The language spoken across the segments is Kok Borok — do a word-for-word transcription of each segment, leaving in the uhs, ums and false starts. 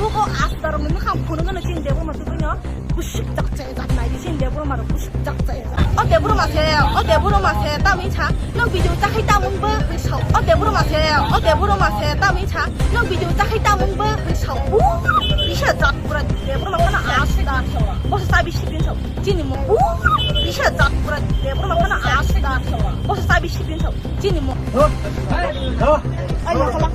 Buko asdar mung kham phunung no chini Debbarma tu no. Busuk jak chaya jak nai di chini Debbarma ro busuk jak chaya jak. O Debbarma se, o Debbarma se, tamni sa, no video chakhai tamung bo ri sao. O Debbarma se, o Debbarma se, tamni sa, no video chakhai tamung bo ri sao. Bu, bisa jak pura Debbarma kana asdar. Bosa sabi sipin sao. Chini mo, bu, bisa jak pura Debbarma kana asdar. Bosa sabi sipin sao. Chini mo. Ayo, kala.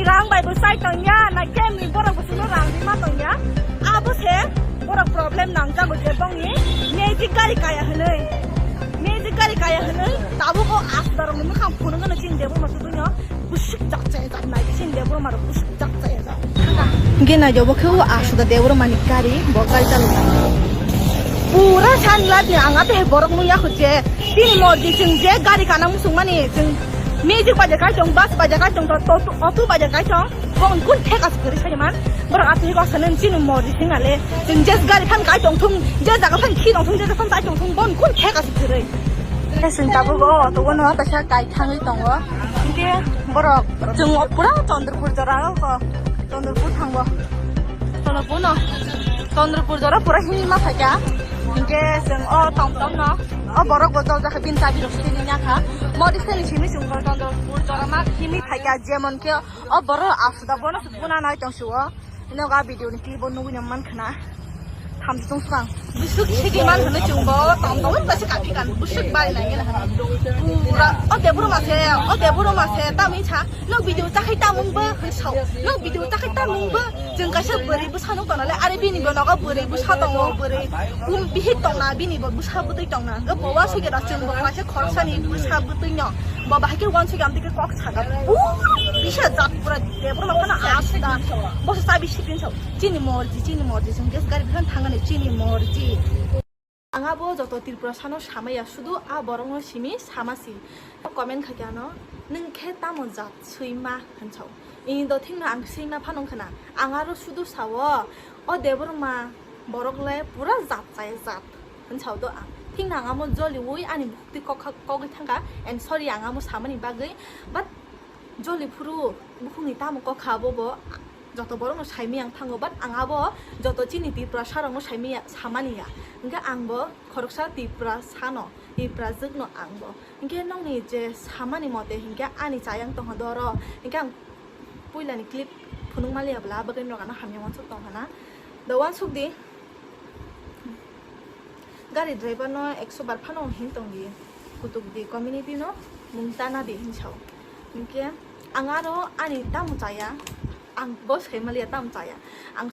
Rang bai bwsai tongya, na kemni borok bwswino rang rima tongya. Abo se borok problem nangjago je bongni magic gari kaya hwnwi. Magic gari kaya hwnwi. Tabuk o asdar rokni mwkhang phunukno chini Debbarma tubuino busuk jak chaya jak nai chini Debbarma rok busuk jak chaya jak. Hingke naijo bo khe o aswk da Debbarma ni gari, bo gari chalok nai. Pura sunglass ni ang ate borok nung ya khuje. Tini morji chwng je gari kana muchung mani chwng magic baja kai tong, bus baja kai tong, to, to, auto baja kai tong. Bong kun thek as gari sai man. Borok ate kok sanen chini morji chwng ale. Chwng je gari phan kai tong thung, je jaga phan khi tong thung, je jaga phan tai tong thung, bong kun thek as gari. Chwng tabuk o auto no kaisa kai thangwi tongo. Hingke borok chwng pura Chandrapur jora o ko. Chandrapur thango. Chandrapur no. Chandrapur jora pura himwi ma phaikha. Hingke chwng o tom tom no. O borok bo dol jakha bini chabi rok sini nyakha. Modi sini simi chwng Chandrapur jora ma himwi phaikha jemon khe o borok aswk da bono suk buna nai tong suo. Ino ga video ni clip o nugui no man khna. Tham sung sang. Busuk sigi man hwnwi chwng bo tong tong ba se kathi kan busuk bai nai gena hwnwi. Pura o Debbarma se, o Debbarma se tamni sa. Nok video chakhai tamung bo hwnwi sao. Nok video chakhai tamung bo chwng kaisa bwrwi bwsa nuk tongnale are bini bo nogo bwrwi bwsa tongo bwrwi. Um bihik tongna bini bo bwsa bwtwi tongna. Go bo wa sugera chwng bo kaisa khoroksa ni bwsa bwtwi no. Bo bahai khe uansuk amtwi khe kok saga. Pura bisa jat pura Debbarma khana asda. Bosa chabi sipin sao. Chini morji, chini morji, chwng gas gari phan thangani chini morji. Ang abo joto Tripura sano samaya, sudu a borokno simi samasi. Comment khaikhe ano, "Nwng khe tamo jat swima?" hwn sao. Ini do thikno ang swima phano wngkha na. Ang aro sudu sao, "O Debbarma borok le pura jat chaya jat," hwn sao do ang. Thikno ang amo joliui ani bukhuk twi kok kha-, kogwi thangkha, and sorry ang amo samani bagwi, but joli phuru bukhukni tamo kok kha abo bo. Joto borokno saimaya ang thango, but ang abo joto chini Tripura sarokno saimaya, samani ya. Hingke ang bo khoroksa Tripura sano, Tripura jwkno ang bo. Hingke nokni je samani mote hingke ani chayang tongha doro. Hingke ang puilani clip phunuk maliya bwla, bagwi norok ano hamya uansuk tongkha na. Do uansuk di. Gari driver no ekso bar phano hin tong di, kutuk di, community no mung tana di hin sao. Hingke ang aro ani tamo chaya, ang bo sai maliya tamo chaya. Ang